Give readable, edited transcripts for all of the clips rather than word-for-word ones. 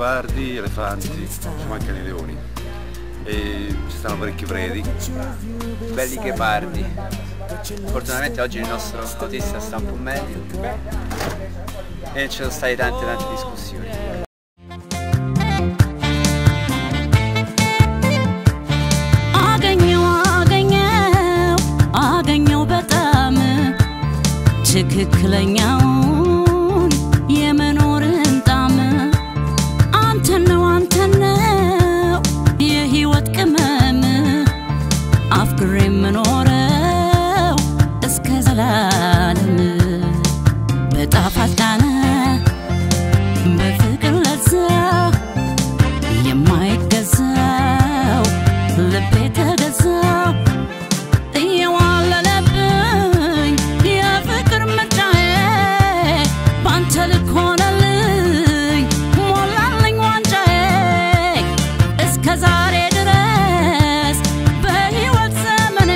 ghepardi, elefanti, ci mancano i leoni e ci stanno parecchi preti. Belli ghepardi. Fortunatamente oggi il nostro autista sta un po' meglio e ci sono state tante tante discussioni. አገኘው አገኘው አገኘው በጣም ትክክለኛውን የመኖርን ጣም አንተ ነው የህይወት ቅመም አፍቅሬ የምኖረው እስከ ዘላለም በጣፋጭ ቃና በፍቅር ለዛ የማይገዛው ልቤ ተገዛ እየዋለለብኝ የፍቅር ምርጫዬ ባንተ ልክ ሆነልኝ ሞላልኝ ዋንጫዬ እስከ ዛሬ ድረስ በሕይወት ዘመኔ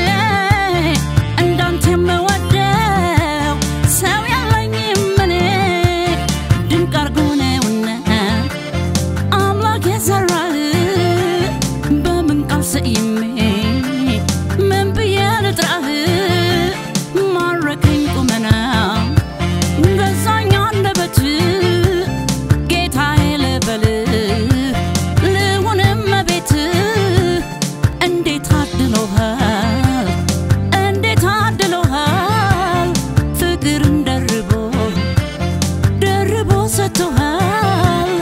እንዳንተ የምወደው ሰው የለኝም እኔ ድንቅ አርጎ ነውና አምላክ የሰራህ በምን ቃል ሰይሜ ምን ብዬ ልጥራህ ማረከኝ ቁመና ገዛኝ አንደበት ጌታዬ ልበልህ ልሁን እመቤት እንዴት አድሎሃል እንዴት አድሎሃል ፍቅርን ደርቦ ደርቦ ሰጥቶሃል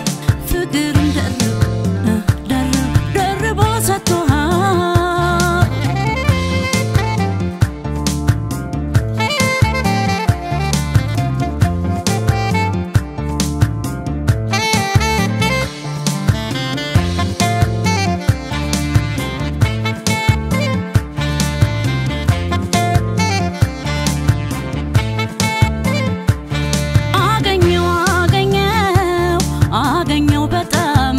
ፍቅርን ደርቦ ደርቦ ሰጥቶሃል። አገኘው አገኘው አገኘው በጣም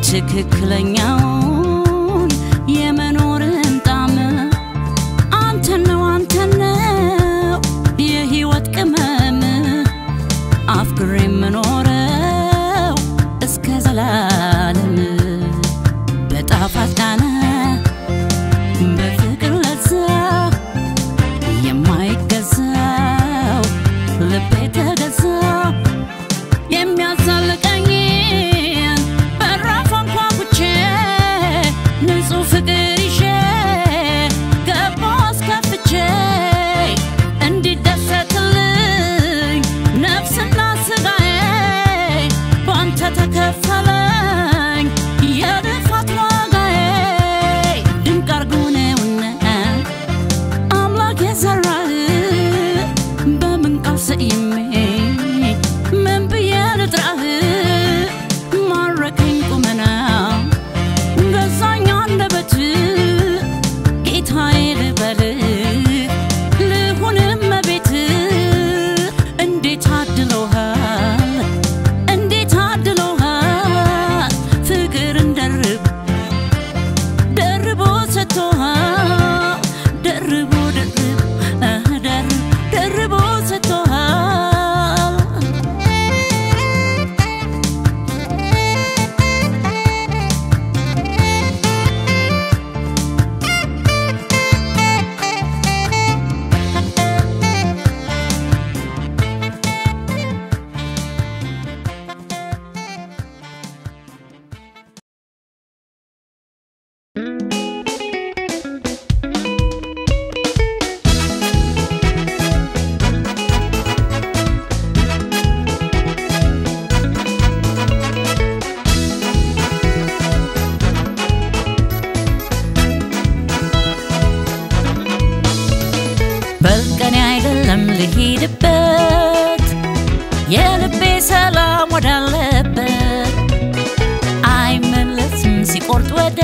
ትክክለኛውን የመኖርን ጣም አንተ ነው የህይወት ቅመም አፍቅሬ የምኖረው እስከ ዘላለም በጣፋጭ ቃና በፍቅር ለዛ የማይገዛው ልቤ ተገዛ የሚያዛልቀኝን በራፍ አንኳኩቼ ንጹህ ፍቅር ይዤ ገባሁ አስከፍቼ እንዲደሰትልኝ ነፍስና ስጋዬ ባንተ ተከፈለኝ የልፋት ዋጋዬ ድንቅ አርጎ ነውና አምላክ የሰራህ በምን ቃል ሰይሜ ምን ብዬ ልጥራህ ማረከኝ ቁመና ገዛኝ አንደበት ጌታዬ ልበልህ ልሁን እመቤት እንዴት አድሎሃል እንዴት አድሎሃል ፍቅርን ደርብ ደርቦ ሰጥቶሃል ደርቦ ደርብ ደርብ ደርቦ ሰጥቶሃል። በልቀኔ አይደለም ልሂድበት የልቤ ሰላም ወዳለበት አይመለስም ሲቆርጥ ወደ